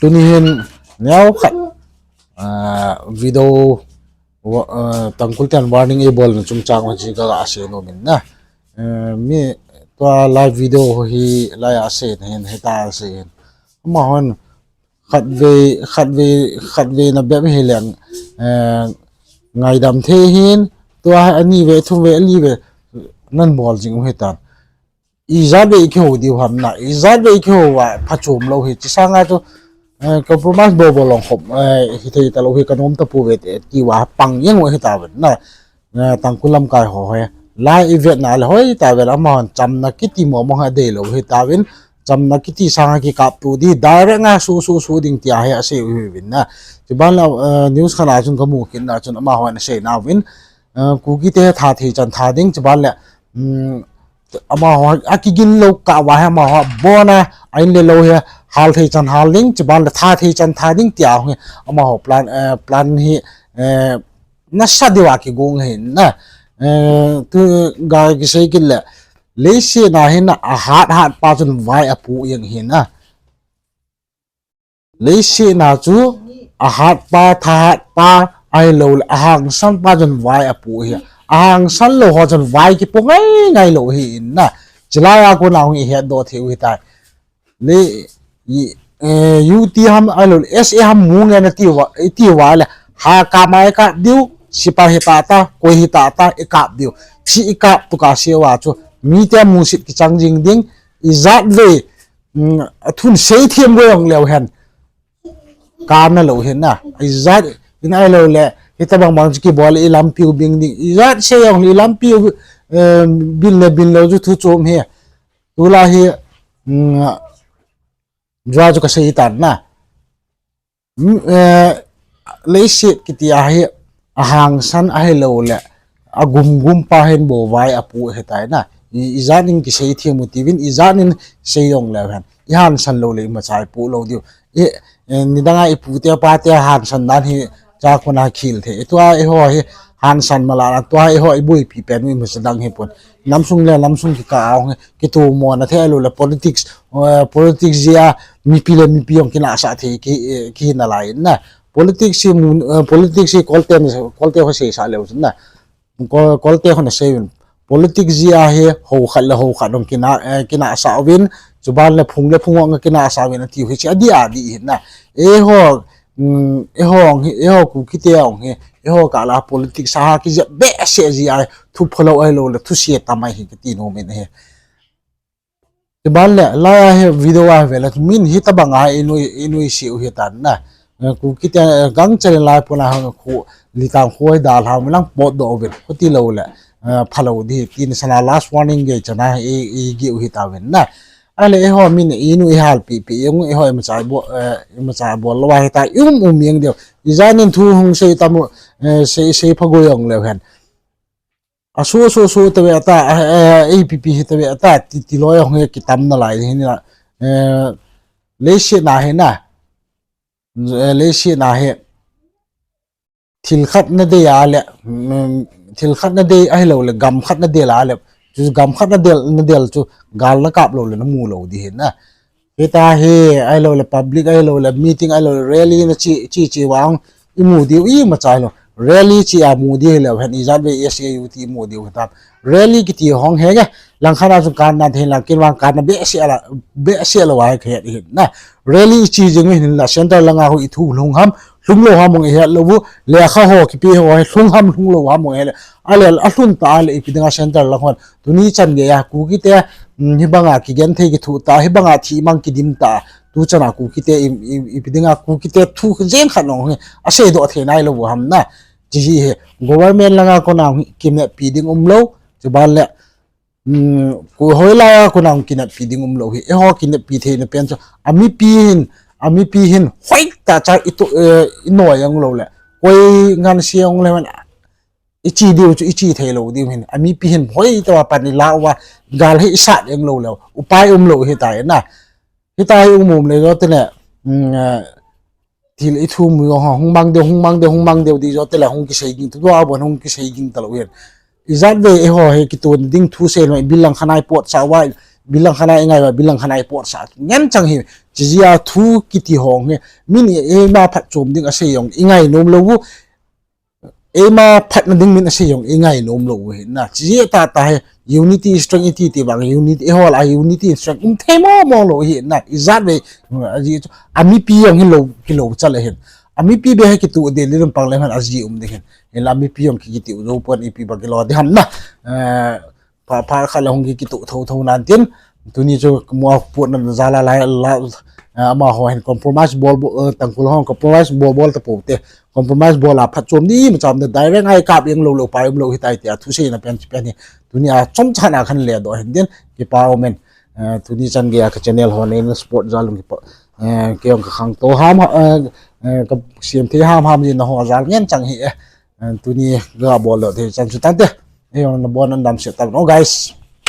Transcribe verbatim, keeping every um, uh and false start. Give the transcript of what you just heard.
Tuni hin neokhat, ah, video, wa-, ah, Tangkhul ten warning eibolna chungchang ho chu kaga sei nom in na. Eh, mi tua live video ho hi laiya asei na hin, hita asei hin. Amahon khatvei, khatvei, khatvei na bep hi leng, eh, ngaidam thei hin, tua anivei, thumvei, alivei, nan bol jing u hitan. Ijat vei kihou diu ham na, ijat vei kihou va phachom lou hi, chi sanga chu, eh, compromise bol bol long khop, eh, hithei talou hi kanom tapouve, eh, ti va pang jeng u hitauvin na. Eh, Tangkhul lamkai ho hi. Lai ivetna le hoitauve, amahon chamna kiti momo hi adeilou hitauvin, chamna kiti sanga kikaptou di, direct nga su, su, su ding tia hi asei u hiuvin na. Chuban la, eh, news khat a chun kamu kit na chun amahon asei nauvin, eh, Kuki te tha thei chan tha ding, chuban le, um, amaho akigin lou kah uva hi amaho abona, a in le lou hi hal thei chan hal ding, chuban le tha thei chan tha ding tia hi amaho plan, eh, plan hi, eh, nasa diuva kigong ahin na. Eh, tu ga kisei kit le, leiset a hin ahat hat pa chun vai apoh jeng ahin na. Leiset a chu ahat pa, thahat pa, ahilou le ahangsan pa chun vai apoh hi. Ahangsan lou ho chun vai kipoh ngai ngai lou ahin na. Chulai a kona hung ihet doh thei u hitai. Le, i, eh, U T ham, ahilou le S A ham mu nge nati uva, iti uva le, ha kap ma ikap diu, sepai hita ta, koi hita ta, ikap diu. Chi ikap tu kasei uva chu, mite musit kichang jing ding, ijat vei, um, athun seithem go jong leu hen. Kana lou hin na. Ijat, in ahilou le, hitabang bang chu kibol le ilampiu bing ding. Ijat sei jong le ilampiu, eh, bin le bin lou chu thu chom hi. Tulai hi, um, jua chu kasei tan na. Mm, eh, leiset kiti a hi ahangsan ahilou le agum gum pa hin bou vai apoh hitai na. I, ijat in kisei them u tiuvin, ijat in sei jong leu hen. Ihangsan lou le imacha ipoh lou diu. I, eh, nidang a ipu te pa te hangsan dan hi cha kona khel thei. Tua eiho hi hangsan mala na tua eiho iboipi pen u imacha dang hipon. Namsung le namsung kikah a hung kitomona thei lou le politics, eh, politics jeh a mipi le mipi jong kinahsah thei ki, eh, kihi nalai in na. Politics hi mun, eh, politics hi kolte, kolte ho seisah leu chun na. Ko-, kolte ho nasei un. Politics jeh a hi ho khat le ho khat jong kina, eh, kinahsah uvin, chuban le phung le phung jong kinahsah uvin atiu hi chu adih adih hin na. Eiho, um, eiho jong hi, eiho Kuki te jong hi, eiho kah la politics a ha kijep behseh jeh a hi, thu phalou ahilou le, thuse tamai hi kati nom in ahi. Chuban le, laiya hi video a hi ve le, min hitabang a hi inui, inui sei u hitan na. Eh, Kuki te, eh, gangchel in lai pon a hung khu, litang khu hi dalha u milang potdoh uvin, khuti lou le, eh, phalou di, tin sana last warning gei chan a hi, i, igei u hitauvin na. Ahile eiho min inui ihalpi, pi, jong eiho imacha bol, eh, imacha bol lou a hita, i um um jeng diu. Ijat in thu hung sei tam u, eh, sei, sei pha go jong leu hen. Asu, asu, asu, tave ata, eh, eh, A P P hi tave ata, ti, ti loi hung he kitam nalai hi na, eh, leiset a hi na, eh, leiset a hi, thil khat nadei a le, mm, thil khat nadei ahilou le, gam khat nadel a le, chu gam khat nadel, nadel chu, gal nakap lou le, namu lou di hi na. Hita hi, ahilou le public, ahilou le meeting, ahilou le rally na chi, chi, chi vang, imu diu, imacha ahilou. Rally chi a mu di hileu hen, ijat vei S A U T imu diu hitam. Rally kiti hong henge, langkhat a chun kanna thei lang, kin vang kanna behseh la, behseh lou a hi kahet hin na. Rally chi jing u hin la, center langa ho ithu lhung ham, lhung lou ham hung ihet lou u, lekha ho kipe ho hi lhung ham, lhung lou ham hung ihet le. Ahile, alhun ta le ipi dinga center lang hon. Tuni chan geiya, Kuki te, mm, hibanga kigenthei kithu ta, hibanga thimang kidim ta, tu chan a Kuki te, i, i, ipi dinga Kuki te thu jeng khat nong hi, asei doh thei nai lou u ham na. Chi hi hi, government langa kona hi kineppi ding um lou, chuban le, mm, ko hoilai a kona hi kineppi ding um lou hi, eiho kineppi theina pen chu, amipi hin, amipi hin, hoitah cha itu, eh, inoi jong lou le, koi ngansi jong le, ichi diu chu ichi thei lou diu hin. Amipi hin hoi tah a pan ilah uva, gal hi isat jeng lou leu. Upai um lou hitai na. Hitai um um le jo tile, mm, eh, thil ithum u ho, hung mang diu, hung mang diu, hung mang diu di jo tile, hung kisei ging tu, tua bon hung kisei ging talou hin. Ijat vei eiho hi kiton ding thu sei lou, ibil lang khanai pot sa uva, bilang khat a ingai uva, bilang khat a ipotsah ngen chang hi. Chijeh a thu kiti hong hi, min eima phatchom ding asei jong ingai nom lou u, eima phatna ding min asei jong ingai nom lou u hi na. Chijeh tah tah hi, unity strength iti ti vang, unity, eiho lah a unity strength um thei mong mong lou hi na. Ijat vei, ajeh chu amipi jong hilou, hilou chal ahin. Amipi beh hi kitoh ding le lungpang le han ajeh um ding hin. Hinla amipi jong ki, kitoh jou pon ipi bang kilo ding ham na. Pha, pha khat le hung ki, kitoh thou thou nan tin. Tuni chu mo putna jal a lai la, amaho hin compromise bol, Tangkhul hon compromise bol bol tapou te. Compromise bol a phatchom ding imacha um de, direct a ikap jeng lou lou pai um lou hitai tia thuseina pen chu pen hi. Tuni a chomcha na khan ledoh hin tin kipa umin. Tuni chan geiya ka channel ho neina support jal un kipa, kei jong kakhangtou ham, kasem thei ham ham jeh in naho jal ngen chang hi e. Tuni gabol lou thei chan chu tante. Eijong nabon un damsel tauvin o guys.